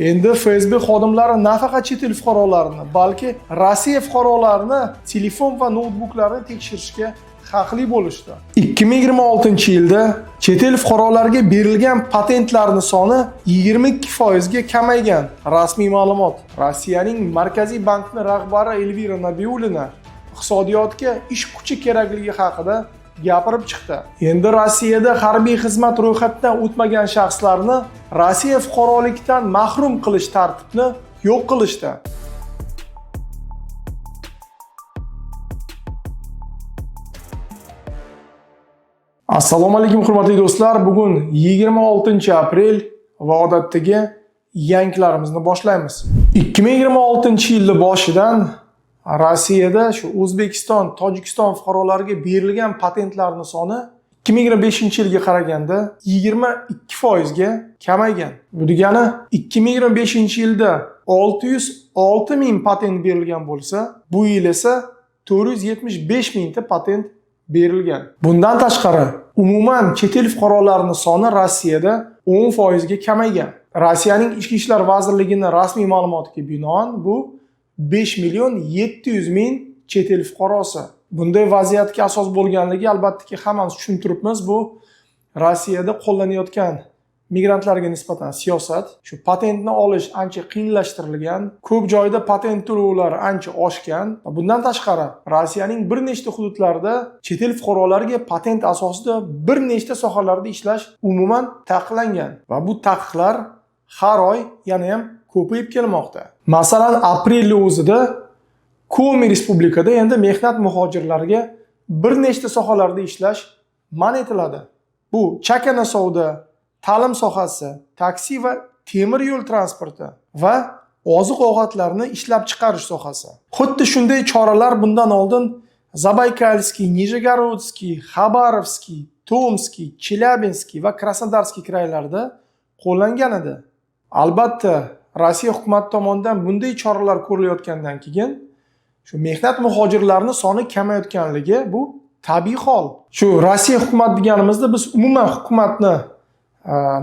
Endi FSB xodimlari nafaqat chet el fuqarolarini, balki Rossiya fuqarolarini telefon va noutbuklarini tekshirishga haqli bo'lishdi. 2026-yilda chet el fuqarolariga berilgan patentlarning soni 22% ga kamaygan. Rasmiy ma'lumot. Rossiyaning Markaziy bankining rahbari Elvira Nabiullina iqtisodiyotga ish kuchi kerakligi haqida gapirib chiqdi. Endi Rossiyada harbiy xizmat ro'yxatidan o'tmagan shaxslarni Rossiya fuqarolikdan mahrum qilish tartibini yo'q qilishdi. Assalomu alaykum hurmatli do'stlar. Bugun 26-aprel va odatdagi yangiliklarimizni boshlaymiz. 2026-yilning boshidan Rossiyada shu O'zbekiston, Tojikiston fuqarolariga berilgan patentlarning soni 2025-yilga qaraganda 22% ga kamaygan. Bu degani 2025-yilda 606 ming patent berilgan bo'lsa, bu yil esa 475 mingta patent berilgan. Bundan tashqari, umuman chet el fuqarolarining soni Rossiyada 10% ga kamaygan. Rossiyaning Ichki ishlar vazirligining rasmiy ma'lumotiga binoan bu 5 million 700 ming chet el fuqarosi. Bunday vaziyatga asos bo'lganligi albattaki hammamiz tushunib turibmiz. Bu Rossiyada qo'llanayotgan migrantlarga nisbatan siyosat. Shu patentni olish ancha qiyinlashtirilgan, ko'p joyda patent to'lovlari ancha oshgan. Bundan tashqari, Rossiyaning bir nechta hududlarida chet el fuqarolariga patent asosida bir nechta sohalarda ishlash umuman taqiqlangan va bu taqiqlar har oy yana ham ko'payib kelmoqda. Masalan, aprelning o'zida Komi Respublikada endi mehnat muhojirlariga bir nechta sohalarda ishlash man etiladi. Bu chakana savdo, ta'lim sohasi, taksi va temir yo'l transporti va oziq-ovqatlarni ishlab chiqarish sohasi. Xuddi shunday choralar bundan oldin Zabaykalskiy, Nijegorodsky, Xabarovskiy, Tomskiy, Chelyabinskiy va Krasnodarskiy kraylarda qo'llangan edi. Albatta, Rossiya hukumati tomonidan bunday choralar ko'rilayotgandan keyin shu mehnat muhojirlarining soni kamayotganligi bu tabiiy hol. Shu Rossiya hukumati deganimizda biz umuman hukumatni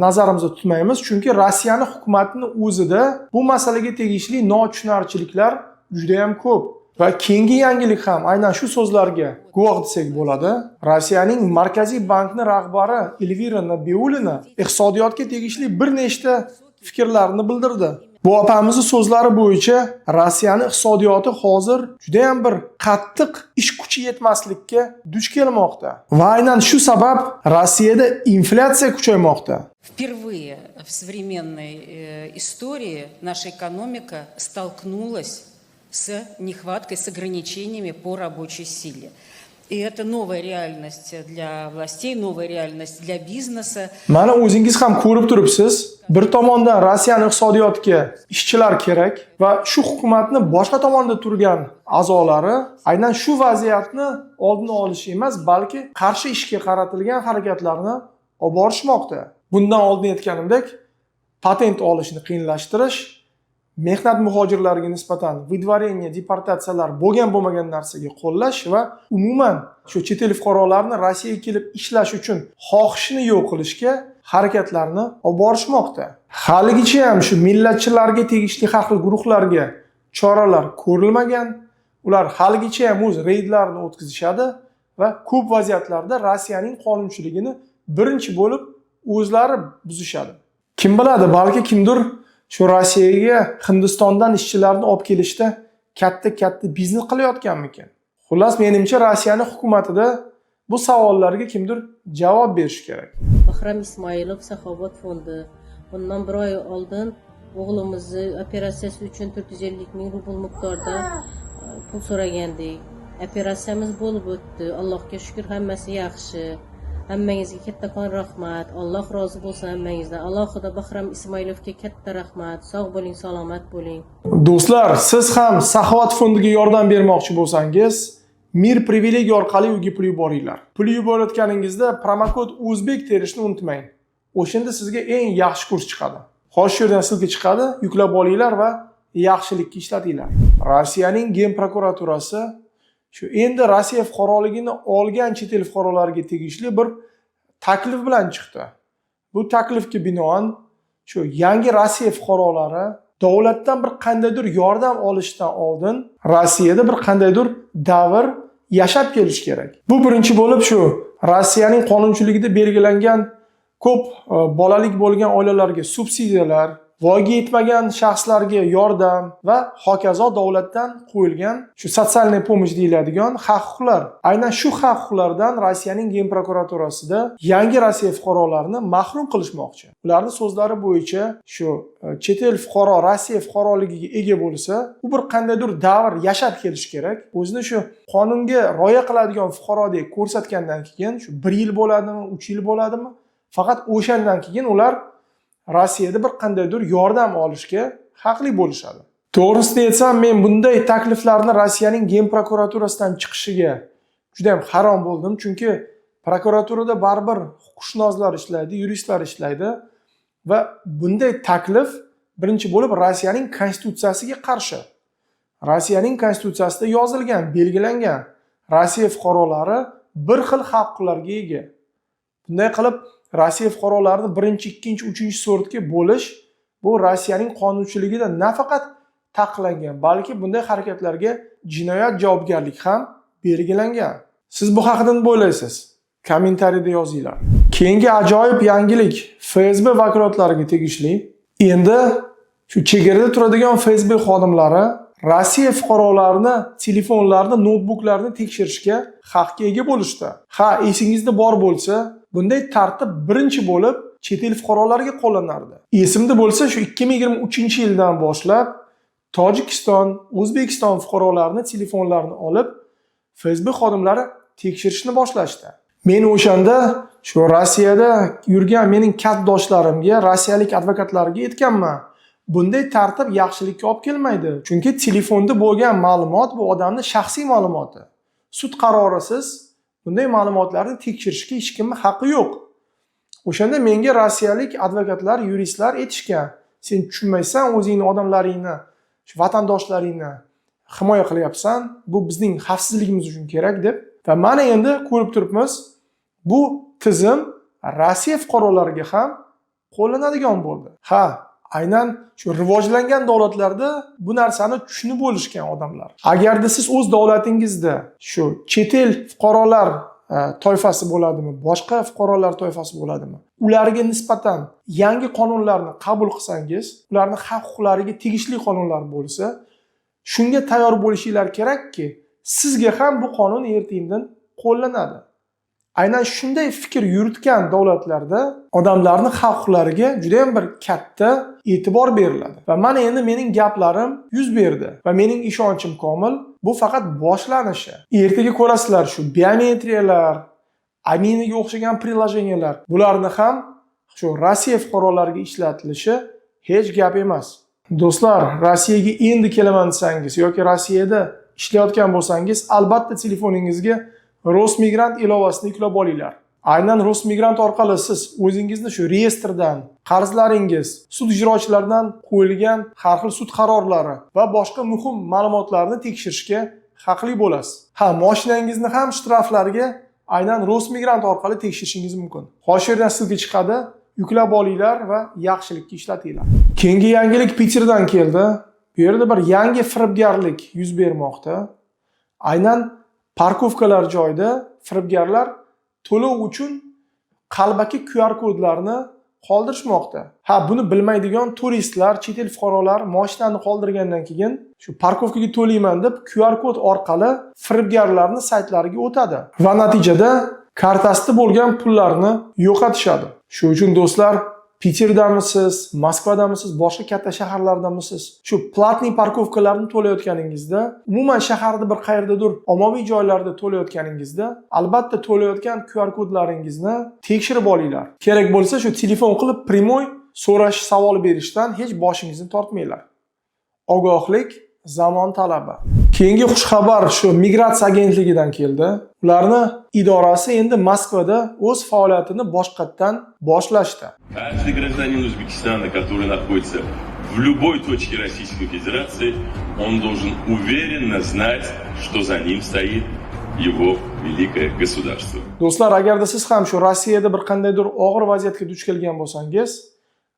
nazarimizda tutmaymiz, chunki Rossiyani hukumatini o'zida bu masalaga tegishli notushunarchiliklar juda ham ko'p. Va keyingi yangilik ham aynan shu so'zlarga guvoh desak bo'ladi. Rossiyaning Markaziy bankining rahbari Elvira Nabiullina iqtisodiyotga tegishli bir nechta fikrlarini bildirdi. Bu opamizning so'zlari bo'yicha Rossiyaning iqtisodiyoti hozir juda ham bir qattiq ish kuchi yetmaslikka duch kelmoqda. Va aynan shu sabab Rossiyada inflyatsiya kuchaymoqda. Впервые в современной истории наша экономика столкнулась с нехваткой, с ограничениями по рабочей силе. И это новая реальность для властей, новая реальность для бизнеса. Mana o'zingiz ham ko'rib turibsiz. Bir tomondan Rossiyaning iqtisodiyotiga ishchilar kerak va shu hukumatni boshqa tomonda turgan a'zolari aynan shu vaziyatni oldini olish emas, balki qarshi ishga qaratilgan harakatlarni olib borishmoqda. Bundan oldin aytganimdek, patent olishni qiyinlashtirish, mehnat muhojirlariga nisbatan выдворение, deportatsiyalar bo'lgan bo'lmagan narsaga qo'llash va umuman shu chet el fuqarolarini Rossiyaga kelib ishlash uchun xohishini yo'q qilishga harakatlarni olib borishmoqda. Haligacha ham shu millatchilarga tegishli har xil guruhlarga choralar ko'rilmagan. Ular haligacha ham o'z reydlarini o'tkazishadi va ko'p vaziyatlarda Rossiyaning qonunchiligini birinchi bo'lib o'zlari buzishadi. Kim biladi, balki kimdir shu Rossiyaga Hindistondan ishchilarni olib kelishda katta-katta biznes qilayotganmikan? Xullas, menimcha Rossiyaning hukumatida bu savollarga kimdir javob berishi kerak. Bahram Ismoilov Saxovat fondi. Bundan bir oy oldin o'g'limizni operatsiyasi uchun 450 ming rubl miqdorda pul so'ragandik. Operatsiyamiz bo'lib o'tdi. Allohga shukr, hammasi yaxshi. Hammangizga kattakon rahmat. Alloh rozi bo'lsin hammangizdan. Alohida Bahram Ismoilovga katta rahmat. Sog' bo'ling, salomat bo'ling. Do'stlar, siz ham Saxovat fondiga yordam bermoqchi bo'lsangiz, Mir privilegiya orqali uyga pul yuboringlar. Pul yuborayotganingizda promokod o'zbek terishni unutmang. O'shanda sizga eng yaxshi kurs chiqadi. Hozir shu yerdan ссылка chiqadi, yuklab olinglar va yaxshilikka ishlatinglar. Rossiyaning Genprokuraturasi shu endi Rossiya fuqaroligini olgan chet el fuqarolariga tegishli bir taklif bilan chiqdi. Bu taklifga binoan Shu yangi Rossiya fuqarolari davlatdan bir qandaydir yordam olishdan oldin Rossiyada bir qandaydir davr yashab kelish kerak. Bu birinchi bo'lib shu Rossiyaning qonunchiligida belgilangan ko'p bolalik bo'lgan oilalarga subsidiyalar, voyaga yetmagan shaxslarga yordam va hokazo davlatdan qo'yilgan shu социальная помощь deyiladigan haq-huquqlar. Aynan shu haq-huquqlardan Rossiyaning Genprokuraturasida yangi Rossiya fuqarolarini mahrum qilishmoqchi. Ularning so'zlari bo'yicha shu chet el fuqaro Rossiya fuqaroligiga ega bo'lsa, u bir qandaydir davr yashab kelishi kerak. O'zini shu qonunga rioya qiladigan fuqarodek ko'rsatgandan keyin, shu 1 yil bo'ladimi, 3 yil bo'ladimi, faqat o'shandan keyin ular Rossiyada bir qandaydir yordam olishga haqli bo'lishadi. To'g'risini aytsam, men bunday takliflarni Rossiyaning Genprokuraturasidan chiqishiga juda ham hayron bo'ldim, chunki prokuraturada baribir huquqshunoslar ishlaydi, yuristlar ishlaydi va bunday taklif birinchi bo'lib Rossiyaning konstitutsiyasiga qarshi. Rossiyaning konstitutsiyasida yozilgan, belgilangan, Rossiya fuqarolari bir xil haq-huquqlarga ega. Bunday qilib Rossiya fuqarolarini birinchi, ikkinchi, uchinchi sortga bo'lish bu Rossiyaning qonunchiligida nafaqat taqiqlangan, balki bunday harakatlarga jinoyat javobgarlik ham belgilangan. Siz bu haqida nima o'ylaysiz? Kommentariyada yozinglar. Keyingi ajoyib yangilik FSB vakolatlariga tegishli. Endi shu chegarada turadigan FSB xodimlari Rossiya fuqarolarini telefonlarini, noutbuklarini tekshirishga haqqa ega bo'lishdi. Ha, esingizda bor bo'lsa, bunday tartib birinchi bo'lib chet el fuqarolariga qo'llanardi. Esimda bo'lsa, shu 2023-yildan boshlab Tojikiston, O'zbekiston fuqarolarini telefonlarini olib, FSB xodimlari tekshirishni boshlashdi. Men o'shanda shu Rossiyada yurgan mening kasbdoshlarimga, rossiyalik advokatlarga aytganman. Bunday tartib yaxshilikka olib kelmaydi. Chunki telefonda bo'lgan ma'lumot bu odamning shaxsiy ma'lumoti. Sud qarorisiz bunday ma'lumotlarni tekshirishga hech kimning haqqi yo'q. O'shanda menga rossiyalik advokatlar, yuristlar aytishgan: "Sen tushunmaysan, o'zingni odamlaringni, shu vatandoshlaringni himoya qilyapsan, bu bizning xavfsizligimiz uchun kerak" deb. Va mana endi ko'rib turibmiz, bu tizim Rossiya fuqarolariga ham qo'llanadigan bo'ldi. Ha, aynan shu rivojlangan davlatlarda bu narsani tushunib bo'lishgan odamlar. Agarda siz o'z davlatingizda shu chet el fuqarolar toifasi bo'ladimi, boshqa fuqarolar toifasi bo'ladimi, ularga nisbatan yangi qonunlarni qabul qilsangiz, ularni haq-huquqlariga tegishli qonunlar bo'lsa, shunga tayyor bo'lishinglar kerakki, sizga ham bu qonun ertaga qo'llanadi. Aynan shunday fikr yuritgan davlatlarda odamlarni haq-huquqlariga juda ham bir katta e'tibor beriladi. Va mana endi mening gaplarim yuz berdi va mening ishonchim komil, bu faqat boshlanishi. Ertaga ko'rasizlar, shu biometriyalar, Aminaga o'xshagan приложения lar, bularni ham shu Rossiya fuqarolariga ishlatilishi hech gap emas. Do'stlar, Rossiyaga endi kelaman desangiz yoki Rossiyada ishlayotgan bo'lsangiz, albatta telefoningizga Rosmigrant ilovasini yuklab olinglar. Aynan Rosmigrant orqali siz o'zingizni shu reyestrdan, qarzlaringiz, sud ijrochilaridan qo'yilgan har xil sud qarorlari va boshqa muhim ma'lumotlarni tekshirishga haqli bo'lasiz. Ha, moshinangizni ham shtraflarga aynan Rosmigrant orqali tekshirishingiz mumkin. Hozir yerdan ссылка chiqadi, yuklab olinglar va yaxshilikka ishlatinglar. Keyingi yangilik Piterdan keldi. Bu yerda bir yangi firibgarlik yuz bermoqda. Aynan парковка lar joyida firibgarlar to'lov uchun qalbaki QR kodlarni qoldirishmoqda. Ha, buni bilmaydigan turistlar, chet el fuqarolar mashinani qoldirgandan keyin shu парковка ga to'layman deb QR kod orqali firibgarlarni saytlariga o'tadi va natijada kartasida bo'lgan pullarni yo'qotishadi. Shu uchun, do'stlar, Piterdamisiz, Moskvadamisiz, boshqa katta shaharlardamisiz, shu платный парковка larni to'layotganingizda, umuman shaharda bir qayerdadir ommaviy joylarda to'layotganingizda, albatta to'layotgan QR kodlaringizni tekshirib olinglar. Kerak bo'lsa, shu telefon qilib прямой so'rash, savol berishdan hech boshingizni tortmanglar. Ogohlik zamon talabi. Keyingi xushxabar shu migratsiya agentligidan keldi. Ularni idorasi endi Moskvada o'z faoliyatini boshqatdan boshlashdi. Каждый гражданин Узбекистана, который находится в любой точке Российской Федерации, он должен уверенно знать, что за ним стоит его великое государство. Do'stlar, agarda siz ham shu Rossiyada bir qandaydir og'ir vaziyatga duch kelgan bo'lsangiz,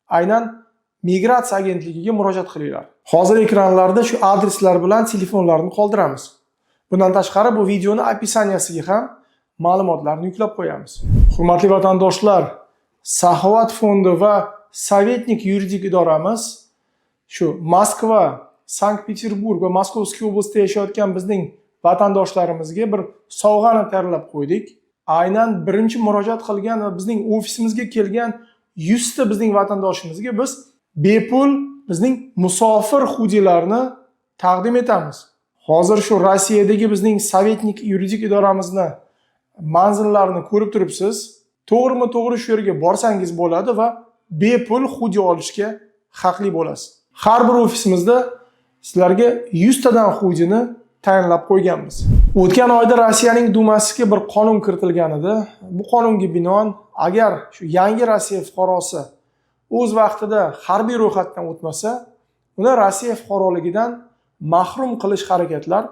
Aynan migratsiya agentligiga murojaat qilinglar. Hozir ekranlarda shu adreslar bilan telefonlarni qoldiramiz. Bundan tashqari bu videoni описания siga ham ma'lumotlarni yuklab qo'yamiz. Hurmatli vatandoshlar, Saxovat fondi va Советник yuridik idoramiz shu Moskva, Sankt-Peterburg va Московский область da yashayotgan bizning vatandoshlarimizga bir sovg'ani tayyorlab qo'ydik. Aynan birinchi murojaat qilgan va bizning ofisimizga kelgan 100 ta bizning vatandoshimizga biz bepul bizning musofir xudilarni taqdim etamiz. Hozir shu Rossiyadagi bizning Советник yuridik idoramizni manzillarini ko'rib turibsiz. To'g'rimi to'g'ri shu yerga borsangiz bo'ladi va bepul xudi olishga haqli bo'lasiz. Har bir ofisimizda sizlarga 100 tadan xudini tayinlab qo'yganmiz. O'tgan oyda Rossiyaning Dumasiga bir qonun kiritilgan edi. Bu qonunga binoan, agar shu yangi Rossiya fuqarosi o'z vaqtida harbiy ro'yxatdan o'tmasa, uni Rossiya fuqaroligidan mahrum qilish harakatlar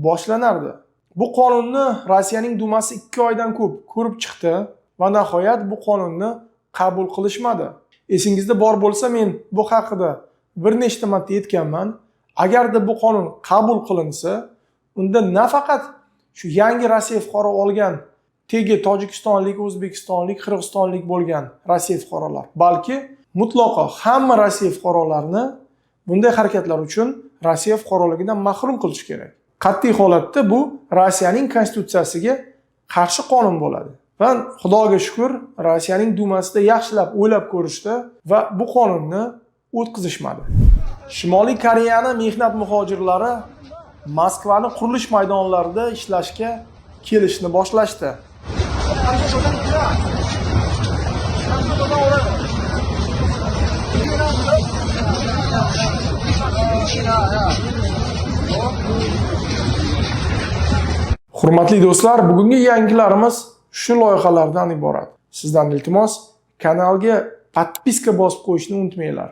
boshlanardi. Bu qonunni Rossiyaning Dumasi 2 oydan ko'p ko'rib chiqdi va nihoyat bu qonunni qabul qilishmadi. Esingizda bor bo'lsa, men bu haqida bir nechta marta aytganman. Agarda bu qonun qabul qilinsa, unda nafaqat shu yangi Rossiya fuqaro olgan tegi tojikistonlik, o'zbekistonlik, qirg'izistonlik bo'lgan Rossiya fuqarolar, balki mutlaqo hamma Rossiya fuqarolarini bunday harakatlar uchun Rossiya fuqaroligidan mahrum qilish kerak. Qat'iy holatda bu Rossiyaning konstitutsiyasiga qarshi qonun bo'ladi. Va Xudoga shukur, Rossiyaning Dumasida yaxshilab o'ylab ko'rishdi va bu qonunni o'tkazishmadi. Shimoliy Koreyani mehnat muhojirlari Moskvani qurilish maydonlarida ishlashga kelishni boshlashdi. Hurmatli do'stlar, bugungi yangilarimiz shu loyihalardan iborat. Sizdan iltimos, kanalga подписка bosib qo'yishni unutmanglar.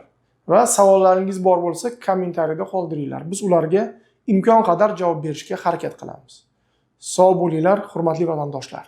Va savollaringiz bor bo'lsa, kommentariyada qoldiringlar. Biz ularga imkon qadar javob berishga harakat qilamiz. Sog' bo'linglar, hurmatli vatandoshlar.